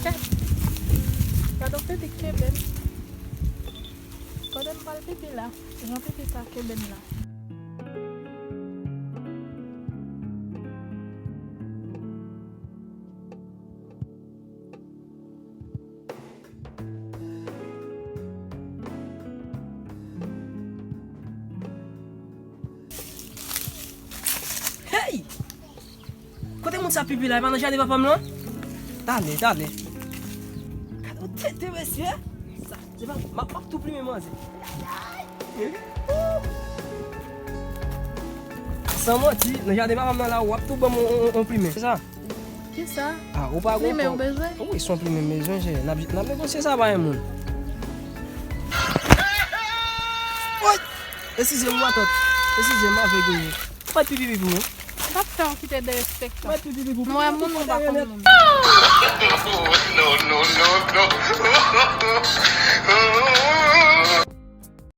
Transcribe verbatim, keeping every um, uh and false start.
Kèt! Gade yon pipi k kenbe m. Kote m pral pipi la? Jan pipi sa kenbe m la. Hey! Kote moun sa pipi la? E pa nan jaden papa m lan? Talè, talè. Gade yon tete, mesye. Sa, se pa, m ap, m ap tou plimen manzè. San manti, nan jaden papa m nan la, w ap tou ban m yon, yon, yon plimen. Se sa? Kisa? Ah, ou pa gon kòb. Plimen ou bezwen? Wi, se yon plimen m bezwen, chè. N ap, n ap negosye sa, pa yon moun. Woy! Eskize m, matant. Eskize m, avèg ou ye. Mèt pipi pou mwen. M p ap fè w kite derespektan. Mèt pipi pou mwen. Mwen, moun, mwen pa konn moun. Non, non, non,